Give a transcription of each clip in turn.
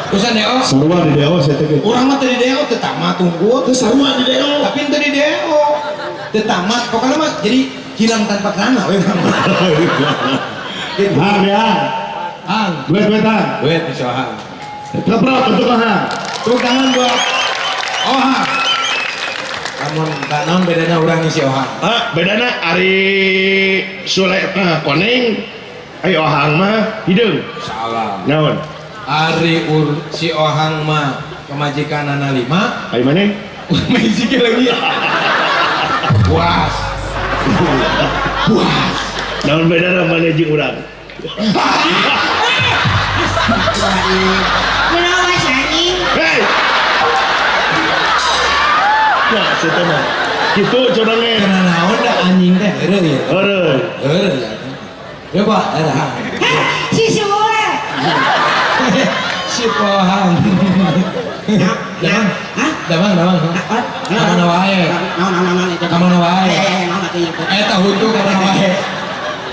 Urusan DO. Sarua di DO saya teh. Urang mah teu di DO teu tamat tunggu. Teu sarua di DO. Tapi teu di DO. Teu tamat pokoknya mah jadi hilang tanpa kerana we urang mah. Hang ya. Hang. Duet-duet hang. Duet bisa hang. Keprok untuk hang. Tepuk tangan buat Ohang. Namun naon bedana urang ngisi Ohang? Ah, bedana ari Sule mah koneng, ari Ohang mah hideung. Salah. Naon? Ari si Ohang mah pemajikanana 5. Ari maneh? Urang hiji lagi. Puas. Puas. Naon bedana maneh jeung urang? Kunaon anjing? Hei. Nah, saya mah gitu curangnya. Karena naon dah anjing teh heureuy ya. Heureuy. Heureuy ya. Ya Pak, eta. Si Sule. Si Pohang. Damang. Hah? Damang, damang. Kamana wae? Naon naon naon eta. Kamana wae? Naon atuh ieu. Eta huntu kamana wae.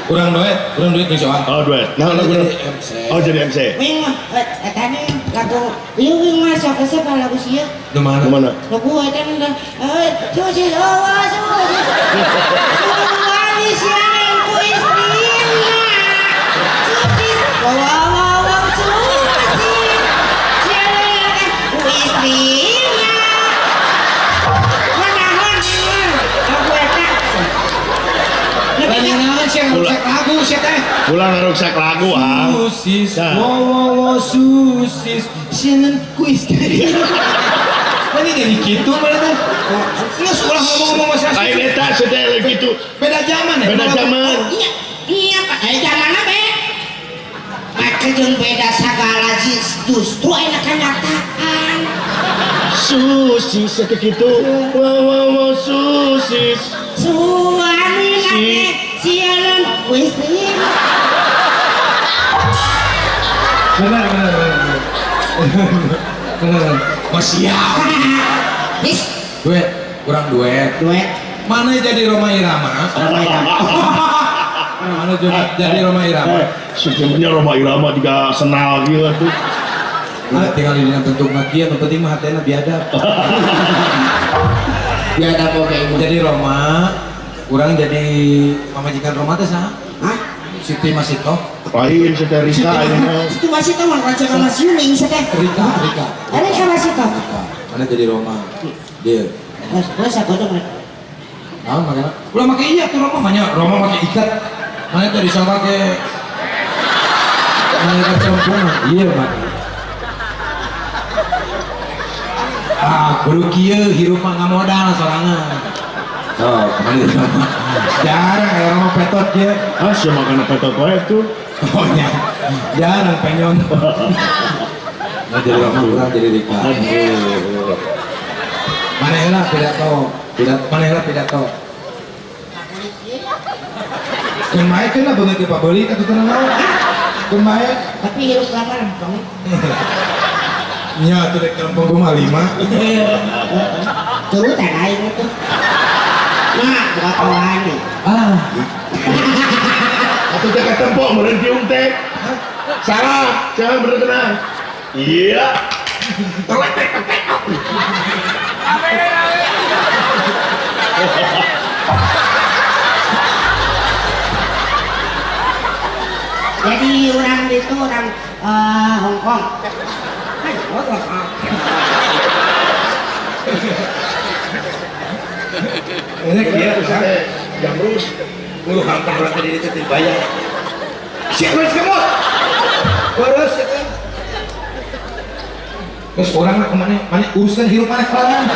Kurang duit nih soal. Oh, duit. Nah, lagu MC. Oh, jadi MC. Wing mah eta nih lagu ieu wing mah sok resep lagu sia. Nu mana? Nu mana? Lagu eta nih susi oh susi. Suami siang ku istrina. Susi wow wow wow susi. Siang ku istrina. Manahan lagu eta. Naon sih ngaruksak lagu sih teh. Ulah ngaruksak lagu ah. Susis, wo wo wo susis, sieun ku istri. Mana jadi gitu mana teh? Geus ulah ngomong-ngomong masalah. Lain eta sudah lagi gitu. Beda zaman ya. Beda zaman. Iya, iya Pak. Zamanna be. Make jeung beda sagala justru aya kenyataan. Susis teh kitu. Wo wo wo susis. Suami nate sialan ku istri. Benar benar benar. Benar. Oh siap. Bis. Duet, kurang duet. Duet. Mana jadi Rhoma Irama? Rhoma Irama. Mana jadi Rhoma Irama? Sebenarnya Rhoma Irama juga senal gitu tuh. Nah, tinggal di dalam bentuk lagi, yang penting mah hatena biadab. Biadab oke. Jadi Rhoma, kurang jadi pamajikan Rhoma teh saha? Hah? Siti Masito. Lain si teh Rika ini mah. Siti Masito mah raja Mas Yuning si teh. Rika, Rika. Rika Masito. Mana jadi Rhoma? Dia. Wes, wes sagodong. Naon makana? Ulah make iya tuh Rhoma mah nya, Rhoma make ikat. Mana teh disangka ke mana kecemplungan. Iya make. Ah, kudu kieu hirup mah ngamodal sorangan. Oh, kemana jadi Rhoma? Jarang ya Rhoma petot dia. Ah, siapa makan petot wae tuh? Oh nya, jarang penyon. Nah, jadi Rhoma kurang jadi Rika. Mana heula pidato, pidato mana heula pidato. Keun mae keun lah beungeut teh pabeuli atuh teu naon. Keun mae. Tapi hirup lama dong. Nya atuh rek lempeng kumaha 5. Turutan aing tuh. Nah, buka kawan nih. Ah. Atuh teh katempo meureun tiung teh. Salah, jangan bener tenang. Iya. Tolek tek tek. Amin amin. Jadi orang itu orang Hong Kong. Ini kia jamrus lu hampir berarti diri itu dibayar. Siapa yang kemot? Boros ya kan? Terus orang nak kemana? Mana urusan hirup mana sekarang?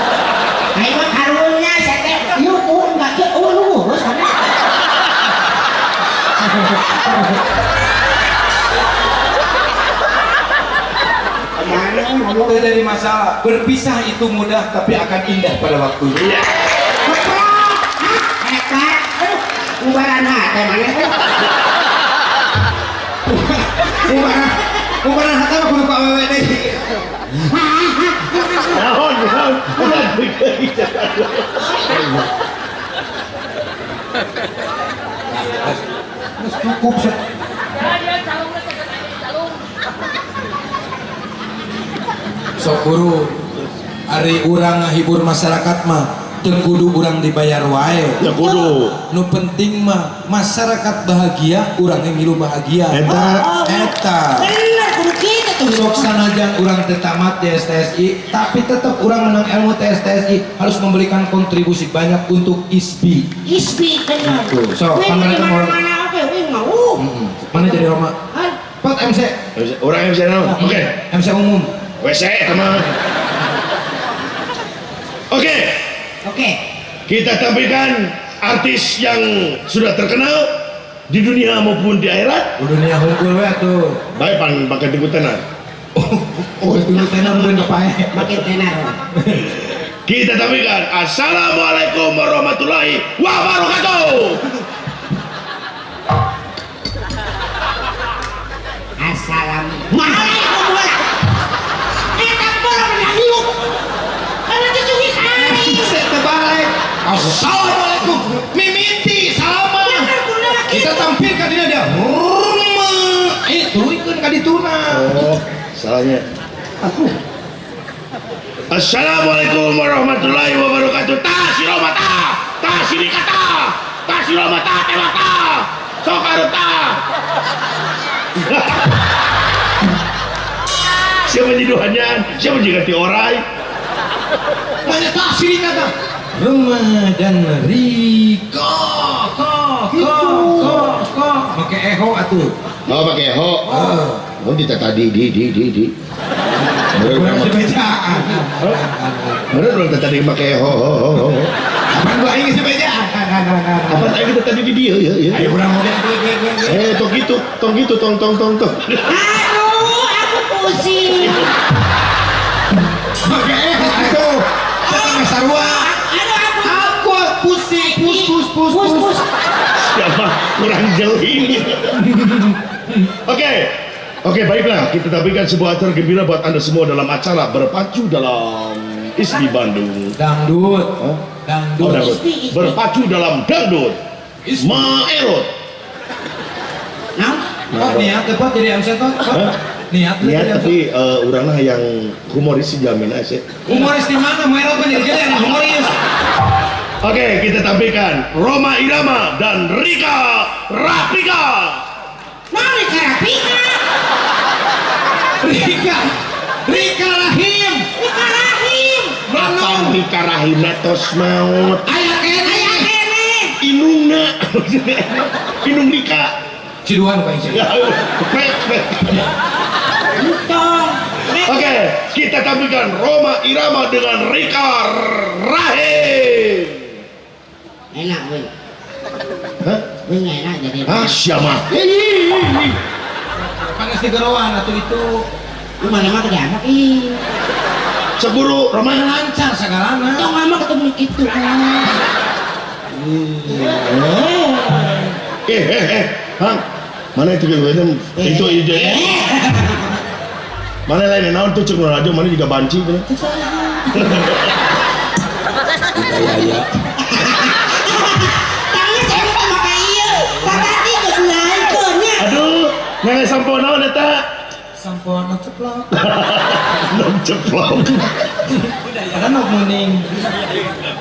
Ayo mah karunya saya teh yuk enggak ke lu urus mana? Itu dari masalah berpisah itu mudah tapi akan indah pada waktunya. Iya. Hebat. Ubaran hate mana? Ubaran hate mah kudu ka awewe deui. Naon, naon. Terus cukup set. Sok guru, ari urang ngahibur masyarakat mah teu kudu urang dibayar wae. Ya kudu. Nu penting mah masyarakat bahagia, urang yang ngilu bahagia. Eta. Eta. Bener kudu kitu tuh. Sok sanajan urang teu tamat di STSI, tapi tetap urang menang ilmu TSTSI harus memberikan kontribusi banyak untuk ISBI. ISBI bener. Sok, mana di mana-mana oke, wih mau. Mana jadi Roma? Pot MC. Orang MC naon? Oke. MC umum. WC sama. Oke. Oke. Kita tampilkan artis yang sudah terkenal di dunia maupun di akhirat. Di dunia unggul we atuh. Baik pan pakai tigu tenar. Oh, tigu tenar mun kepae. Makin tenar. Kita tampilkan. Assalamualaikum warahmatullahi wabarakatuh. Assalamualaikum warahmatullahi. Eta borong hiup. Karena cucungis aing. Terbalik. Assalamualaikum. Mimiti salaman. Kita tampilkan dia dia. Rumah. Itu ikut ka dituna. Oh, salahnya. Aku. Assalamualaikum warahmatullahi wabarakatuh. Ta siroma ta. Ta sirikata. Ta siroma ta tewata. Sok areuta. Siapa nyiduhannya? Siapa juga ti orai? Banyak tak sini kata. Rumah dan Rika, ko, ko, ko, ko. Pakai eho atuh. Oh, pakai eho. Oh, di tadi di. Bener orang tadi pakai eho, ho, ho, ho. Apaan gua aing sepeda? Apaan aing kita tadi di dia, ya, ya. Ayo urang oge. Eh, tong gitu, tong gitu, tong tong tong tong. Aduh, aku pusing. Pakai eho atuh. Pakai sarua. Aduh, aku pusing, pus pus pus pus. Siapa kurang jeli. Oke. Oke, baiklah, kita tampilkan sebuah acara gembira buat Anda semua dalam acara berpacu dalam ISBI Bandung. Dangdut. Hah? Dangdut. Oh, dangdut. Berpacu dalam dangdut. Maerot. Nah, oh, niat tepat jadi MC tuh. Niat. Niat tapi orangnya yang humoris sih jamin aja. Humoris di mana? Maerot mah jadi yang humoris. Oke, kita tampilkan Rhoma Irama dan Rika Rapika. Nah, Rika Rapika. Rika, Rika Rahim, Rika Rahim. Mapan Rika Rahim tos maut. Aya kene, aya kene. Inungna, inung Rika. Ciduan Pak Icen. Oke, kita tampilkan Rhoma Irama dengan Rika Rahim. Enak, weh. Hah? Weh enak jadi. Ah, siapa? Panas di geroan atau itu. Lu mana mah kerja anak ih. Seburu Roma lancar segalana. Tong mama ketemu gitu. Hang. Mana itu itu itu. Mana lain naon tuh cek radio mana juga banci gitu. Ya ya. Aduh, nenek sampo naon eta? Sampo nok ceplok. Nok ceplok. Bunda Yayang nok muning.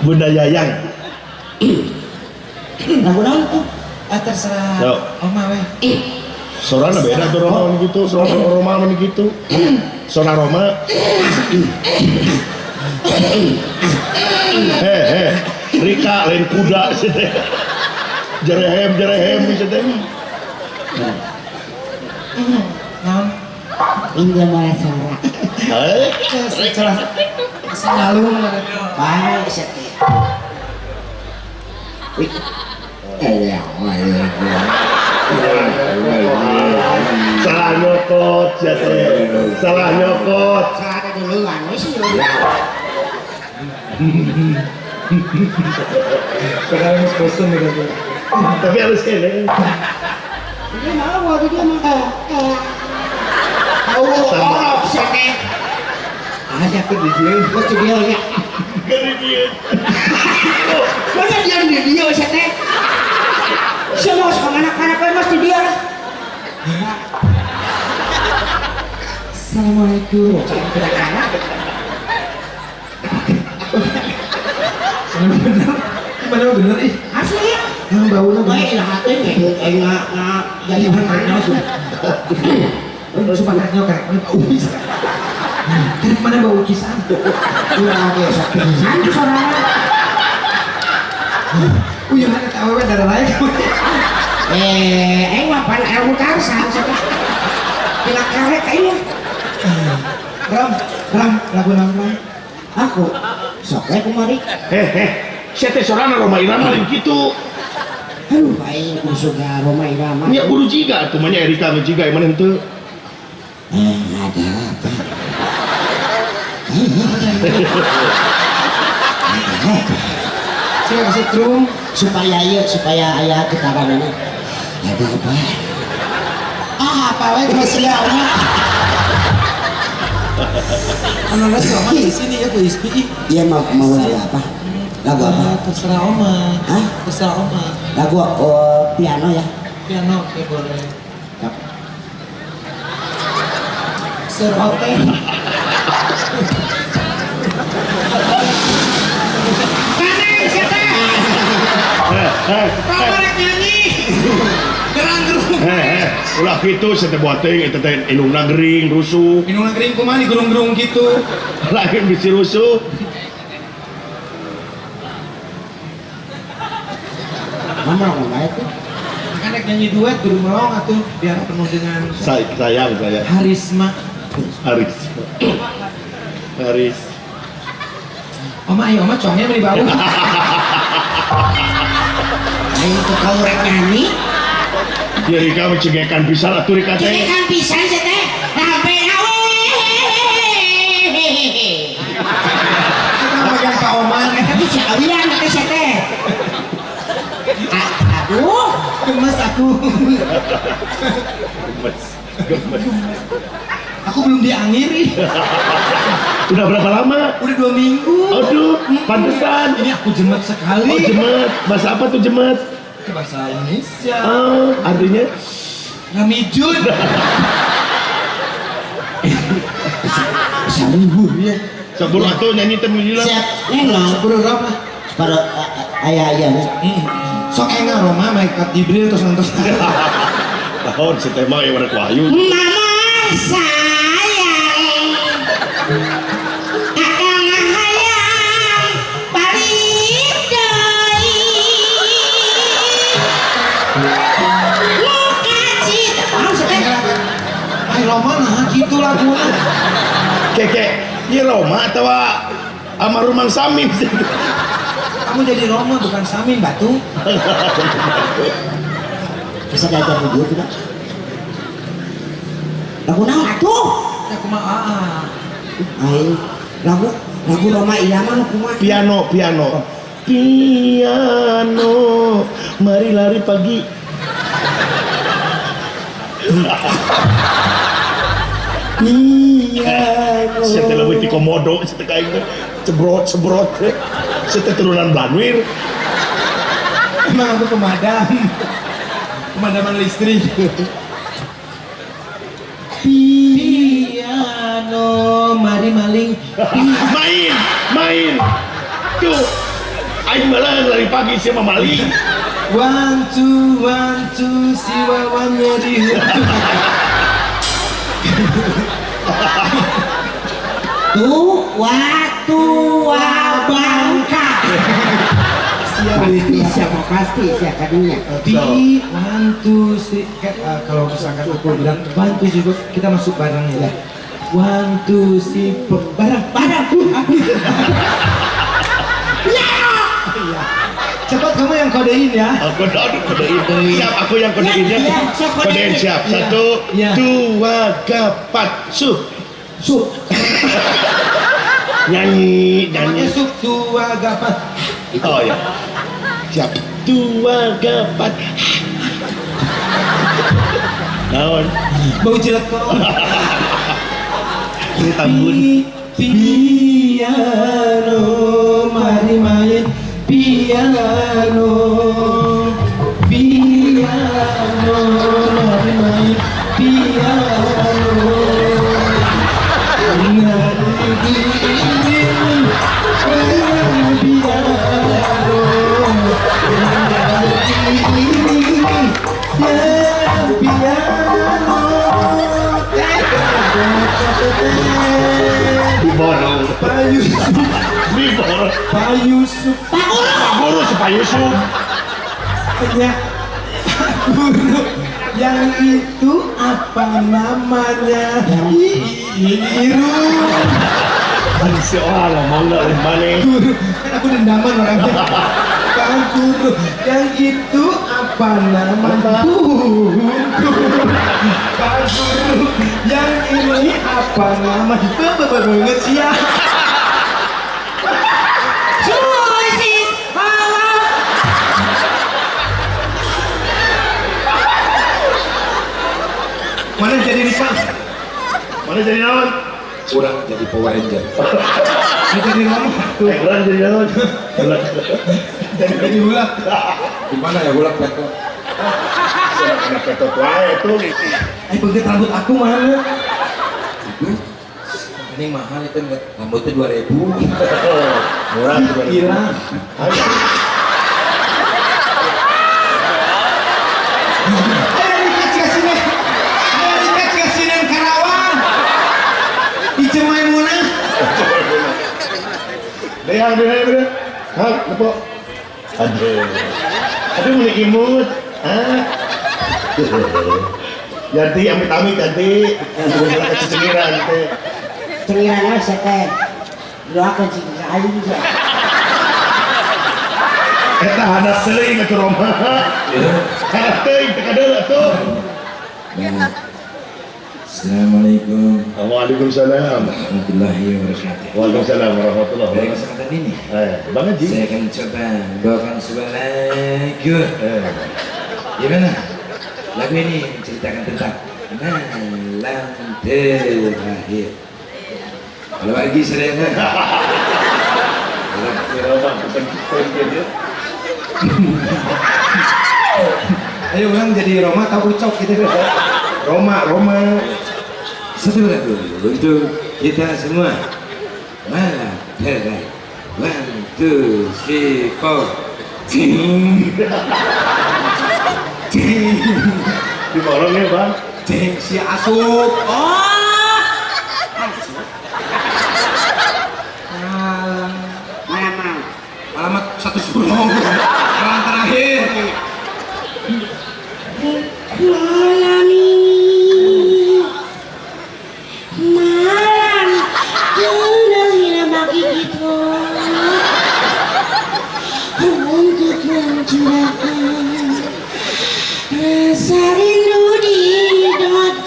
Bunda Yayang. Lagu naon tuh? Ah terserah. Oma weh. Sorana beda tuh Roma mun gitu, sora Roma mun gitu. Sora Roma. He, Rika lain kuda sih teh. Jerehem sih teh. Naon? Indah malah suara. Salah. Selalu baik sih. Salah nyokot ya teh. Salah nyokot. Salah duluan wis. Sekarang harus bosen nih kan. Tapi harus kene. Ini mau waktu dia mah tahu sih teh. Ada aku di dia, gua di dia ya. Gak di dia. Mana dia di dia sih teh. Semua anak-anak mas di dia. Assalamualaikum. Bener, gimana bener ih? Asli. Yang baunya baik lah hati nggak jadi bertanya sudah. Sumpah tanya kayak mana bau pisan. Kayak mana bau kisan? Ulah ge sok pisan tuh sorangan. Uyah mana tahu we darah lain. Eh, mah pan ilmu tarsan sok. Pila karek aing mah. Ram, Ram, lagu naon? Aku sok we kumari. Heh, sia teh sorangan Rhoma Irama lain kitu. Aduh, aing kusuga Rhoma Irama. Nya kudu jiga atuh mah nya Erika mah jiga mana henteu. Ada apa? Saya kasih trum supaya ieu supaya aya getaran ini. Ada apa? Ah, apa we kasiauna. Anu Roma di sini ya ku Ispi. Iya mau lagu apa? Lagu apa? Terserah Oma. Hah? Terserah Oma. Lagu piano ya? Piano, oke boleh. Serote. Panen siapa? Roma rek nyanyi. Gerang-gerung. Ulah kitu saya teh buat teuing eta teh indungna gering rusuh. Indungna gering kumaha digerung-gerung kitu. Lain bisi rusuh. Mama ngomong itu. Kan rek nyanyi duet kudu melong atuh biar penuh dengan sayang saya. Harisma. Harisma. Haris. Oma ayo oma congnya beli bau. Ayo tuh kau rek nyanyi. Ya Rika mencengekan pisan atuh Rika teh. Cengekan pisan sia teh. Rabe awe. Kita megang Pak Omar. Eta teh si awian teh sia teh. Aduh, gemes aku. Gemes. Gemes. Aku belum diangiri. Udah berapa lama? Udah 2 minggu. Aduh, pantesan. Ini aku jemet sekali. Oh, jemet. Bahasa apa tuh jemet? Bahasa Indonesia. Oh, artinya? Ngamijun. Seribu ya. Sepuluh atau nyanyi teh bilang. Siap, neng. 10 berapa? Pada ayah-ayah. Sok enggak Roma, Malaikat Jibril terus nonton. Tahun si tema yang warna wahyu. Mama sayang, akang hayang balik deui. Muka cita. Ay Roma nah gitu laguna. Keke, ini Roma atau almarhum Samin? Kamu jadi Roma bukan Samin batu. Bisa diajar video tidak? Lagu naon atuh? Ya kumaha? Aing lagu Rhoma Irama nu kumaha? Piano, piano. Piano, mari lari pagi. Piano. Saya teh leuwih ti komodo, saya teh kayak gitu. Cebrot, cebrot. Saya teh turunan Blanwir. Emang aku pemadam. Pemadaman listrik. Piano, mari maling. Main, main. Tuh, aing malah lari pagi sih sama maling. 1 2 1 2, si wawan nyeri. Tua tua bangka. Pasti siapa pasti siapa dunia. Di 1 2 3, kalau misalkan aku bilang 1 2 3, kita masuk bareng ya. 1 2 3, bareng bareng. Iya. Cepat kamu yang kodein ya. Aku kodein. Siap, aku yang kodein ya. Kodein siap. 1 2 3 4 sup. Sup. Nyanyi, nyanyi. Sup 2 3 4. Oh ya. Siap. 2 3 4. Naon? Bau cilegon. Ini tambun. Piano, mari main piano. Piano, mari main piano. Diborong. Pak Yusuf. Diborong. Pak Yusuf. Pak Guru. Pak Guru si Pak Yusuf. Ya. Pak Guru. Yang itu apa namanya? Iru. Aduh si orang mangga mana? Guru, kan aku dendaman orangnya. Pak Guru, yang itu apa namanya? Pak Guru, yang ini apa namanya? Banget sih ya. Susis, malam. Mana jadi Rika? Mana jadi naon? Kurang jadi Power Ranger. Jadi naon? Kurang jadi naon? Jadi hulak. Gimana ya hulak petot? Kena petot wae itu. Begitu rambut aku mana? Ini mahal itu enggak? Rambutnya 2000. Murah 2000. Gila. Ayo Rika sini. Ayo Rika sini Karawang. Ice Maimunah. Deha, deha, deha. Hah, lepok. Aduh. Aduh mulai imut. Hah? Ganti amit-amit ganti. Bukan kecengiran teh. Cengiran mah saya teh. Doakeun cing aing juga. Eta hanas teuing atuh Roma. Hanas teuing teh kadeuleu atuh. Assalamualaikum. Waalaikumsalam warahmatullahi wabarakatuh. Waalaikumsalam warahmatullahi wabarakatuh. Dari wabarakatuh. kesempatan ini, Bang Haji, saya akan coba membawakan sebuah lagu. Gimana? Lagu ini menceritakan tentang malam terakhir. Kalau lagi saya ayo ulang jadi Roma atau Ucok gitu. Roma, Roma. Satu lagu untuk kita semua. Malam terakhir. 1, 2, 3, 4. Cing. Cing. Diborong ya bang. Cing si asup. Oh. Asup. Malam. Malam. Alamat satu sepuluh. Malam terakhir. Malam ini malam terakhir bagi kita untuk mencurahkan rasa rindu di dada.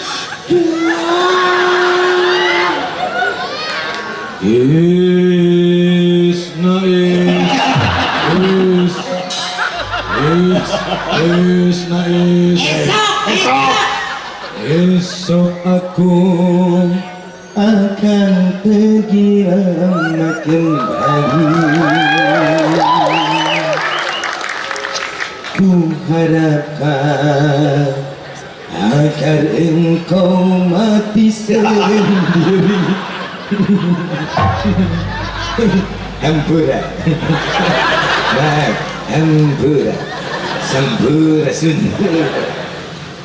Is na is is is na is. Esok, esok aku akan pergi lama kembali. Ku harapkan agar engkau mati sendiri. Hampura, maaf, hampura, sampurasun.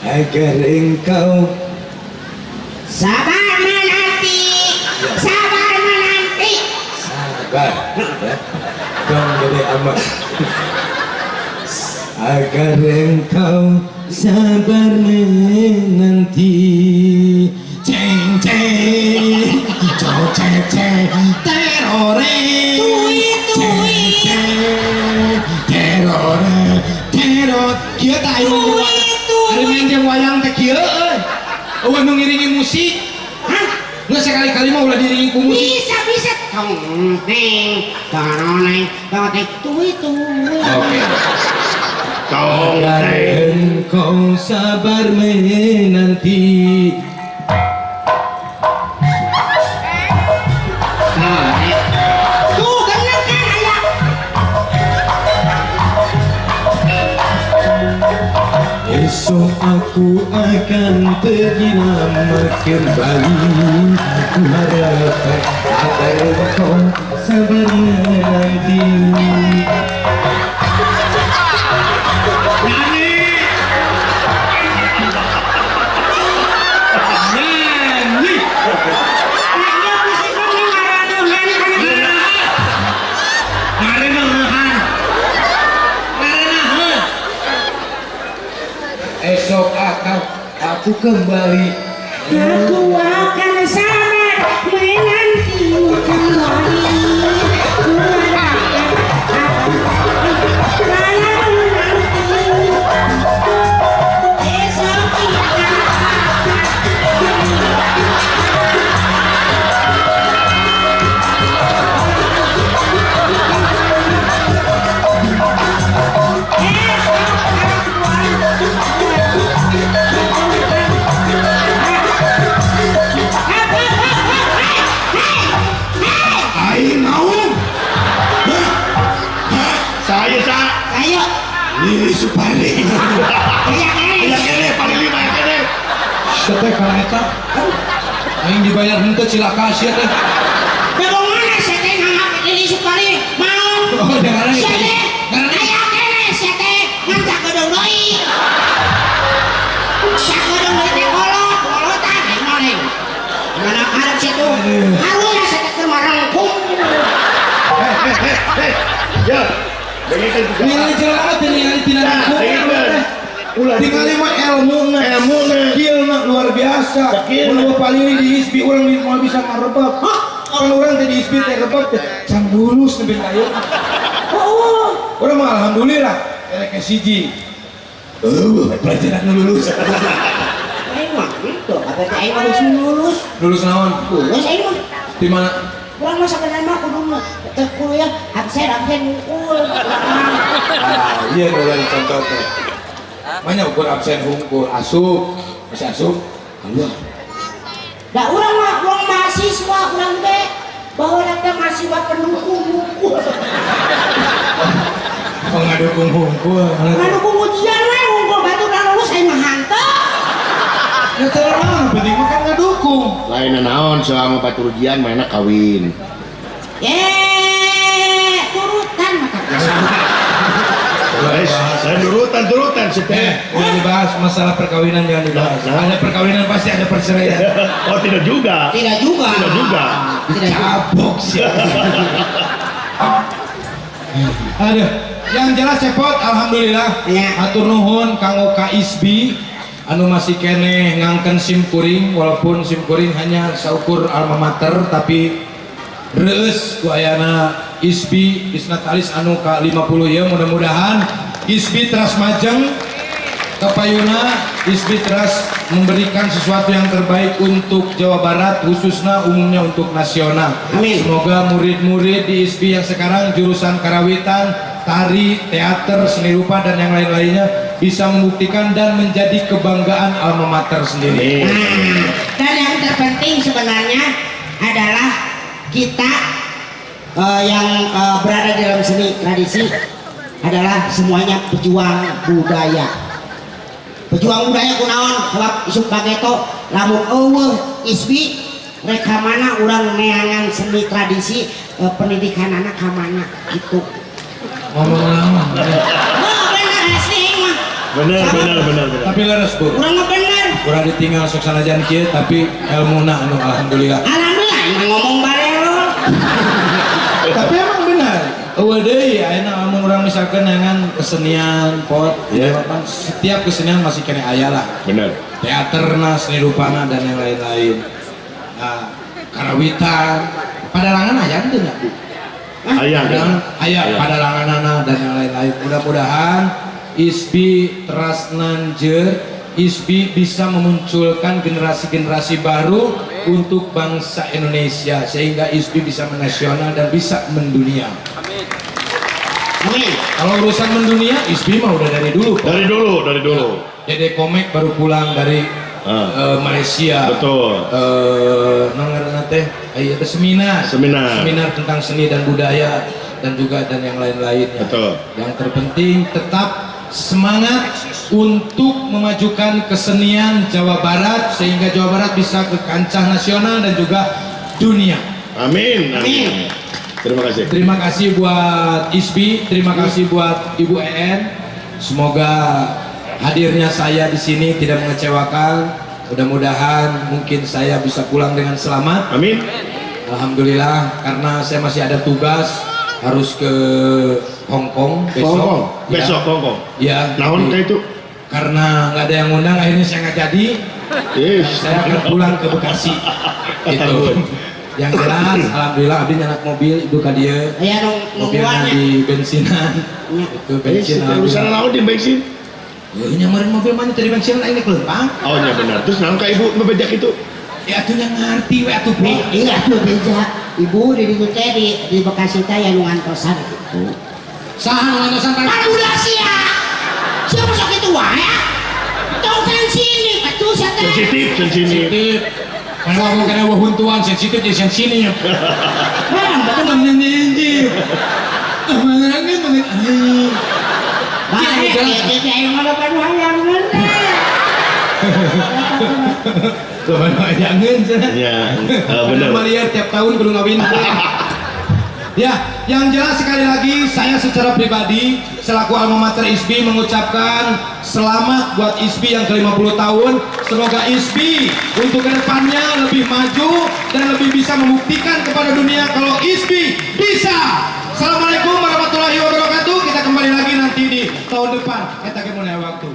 Agar engkau sabar menanti, sabar menanti, sabar, ya. Dong gede amat. Agar engkau sabar menanti. Ceng ceng, hijau ceng ceng, terore, tui tui, ceng ceng, terore, teror. Kieu tah ayo. Ari main jeung wayang teh kieu euy. Eueuh nu ngiringi musik. Hah? Geus sekali-kali mah ulah diiringi ku musik. Bisa bisa. Tong teng, taroneng, tong tui tui. Oke. Tong teng. Engkau sabar menanti. Tuh bener kan ayah. Esok aku akan pergi lama kembali. Ku harapkan agar engkau sabar menanti. Nyanyi. Nyanyi. Esok akan aku kembali. Aku akan sabar menantimu kembali. Esok kita. Aing mau. Saya sa. Ayo. Ini Supardi. Iya kene, paling lima ya kene. Teh kana eta. Aing dibayar henteu cilaka sia teh. Bego mana sia teh nganggap Lili Supardi mau. Oh, dengaran sia teh. Aya kene sia teh ngan sagodong deui. Sagodong deui teh kolot, kolotan aing mah aing. Mana karep sia tuh. Harunya sia teh keur marengkung. Ya. Ningali jelema teh ningali tina tingali mah elmuna, skillna luar biasa. Mun paling di ISBI urang moal bisa ngarebab. Kan urang teh di ISBI teh rebab teh can lulus nepi ka ieu. Oh, urang mah alhamdulillah erek siji. Pelajaran lulus. Aing mah gitu, apa teh aing mah geus lulus. Lulus naon? Lulus aing mah. Di mana? Urang mah sabenerna mah kudu teh kuliah absen hungkul. Ah, iya urang contoh teh. Banyak ukur absen hungkul, asup, masih asup, keluar. Da urang mah urang mahasiswa urang teh baheula teh mahasiswa pendukung hungkul. Oh, ngadukung hungkul. Ngadukung ujian we hungkul batur lulus aing mah hanteu. Ya teu naon, penting mah kan ngadukung. Lain naon selama batur ujian mainna kawin. Ye, turutan mah. Saya turutan sih teh. Jangan dibahas masalah perkawinan, jangan dibahas. Ada perkawinan pasti ada perceraian. Oh, tidak juga. Tidak juga. Tidak juga. Cabok sih. Aduh, yang jelas cepot alhamdulillah. Ya. Hatur nuhun kanggo ka ISBI anu masih keneh ngangken simkuring walaupun simkuring hanya saukur alma mater tapi reueus ku ayana ISBI Disnatalis anu ka 50 ieu mudah-mudahan ISBI teras majeng kapayuna ISBI teras memberikan sesuatu yang terbaik untuk Jawa Barat khususnya umumnya untuk nasional. Amin. Semoga murid-murid di ISBI yang sekarang jurusan karawitan, tari, teater, seni rupa dan yang lain-lainnya bisa membuktikan dan menjadi kebanggaan alma mater sendiri. Nah, dan yang terpenting sebenarnya adalah kita yang berada di dalam seni tradisi adalah semuanya pejuang budaya. Pejuang budaya kunaon sebab isuk bageto lamun eueuh ISBI rek ka mana urang neangan seni tradisi pendidikan anak ka mana gitu. Ngomong naon? Oh, bener asli mah. Bener. Tapi leres Bu. Urang mah bener. Urang ditinggal sok sanajan kieu tapi elmuna anu alhamdulillah. Alhamdulillah emang ngomong barelo. Tapi emang benar. Eueuh deui ayeuna lamun urang misalkan neangan kesenian pot, yeah. Setiap kesenian masih kene aya lah. Bener. Teaterna, seni rupana dan yang lain-lain. Nah, karawitan, padalangan aya teu nya, Bu? Aya, aya padalanganana dan yang lain-lain. Mudah-mudahan ISBI teras nanjer, ISBI bisa memunculkan generasi-generasi baru untuk bangsa Indonesia sehingga ISBI bisa menasional dan bisa mendunia. Amin. Amin. Kalau urusan mendunia, ISBI mah udah dari dulu. Pak. Dari dulu. Ya, Dede Komek baru pulang dari Malaysia. Betul. Ngaranna teh aya teh seminar. Seminar tentang seni dan budaya dan juga dan yang lain-lainnya. Betul. Yang terpenting tetap semangat untuk memajukan kesenian Jawa Barat sehingga Jawa Barat bisa ke kancah nasional dan juga dunia. Amin. Amin. Terima kasih. Terima kasih buat ISBI, terima kasih buat Ibu EN. Semoga hadirnya saya di sini tidak mengecewakan. Mudah-mudahan mungkin saya bisa pulang dengan selamat. Amin. Alhamdulillah, karena saya masih ada tugas harus ke Hong Kong besok. Hong Kong. Ya. Besok Hong Kong. Ya. Naon kayak itu? Karena nggak ada yang ngundang, akhirnya saya nggak jadi. Yes. Saya akan pulang ke Bekasi. Gitu. Yang jelas, alhamdulillah abdi nyanak mobil ibu ka dieu. Aya nu Mobilnya di bensinan. Itu bensin. Urusan naon di bensin? Ya nyamarin mobil mana tadi bensinan aing kelempang. Oh iya benar. Terus naon ka ibu mebejak itu? Ya atuh nya ngarti we atuh Bu. Iya atuh beja. Ibu di ditu teh di Bekasi teh aya nu ngantosan. Saha nu ngantosan Pak? Budak sia. Sia sok kitu wae. Tong sensitif atuh sia teh. Sensitif, sensitif. Mana aku kena wahuntuan sensitif jadi sensitif. Barang betul sensitif. Mangangin mangangin. Bae jadi aing mah loba nu hayangeun. Loba nu hayangeun cenah. Ya, bener. Maliar tiap tahun kudu ngawin. Ya, yang jelas sekali lagi saya secara pribadi selaku alma mater ISBI mengucapkan selamat buat ISBI yang ke-50 tahun. Semoga ISBI untuk kedepannya lebih maju dan lebih bisa membuktikan kepada dunia kalau ISBI bisa. Assalamualaikum warahmatullahi wabarakatuh. Kita kembali lagi nanti di tahun depan. Kita kembali waktu.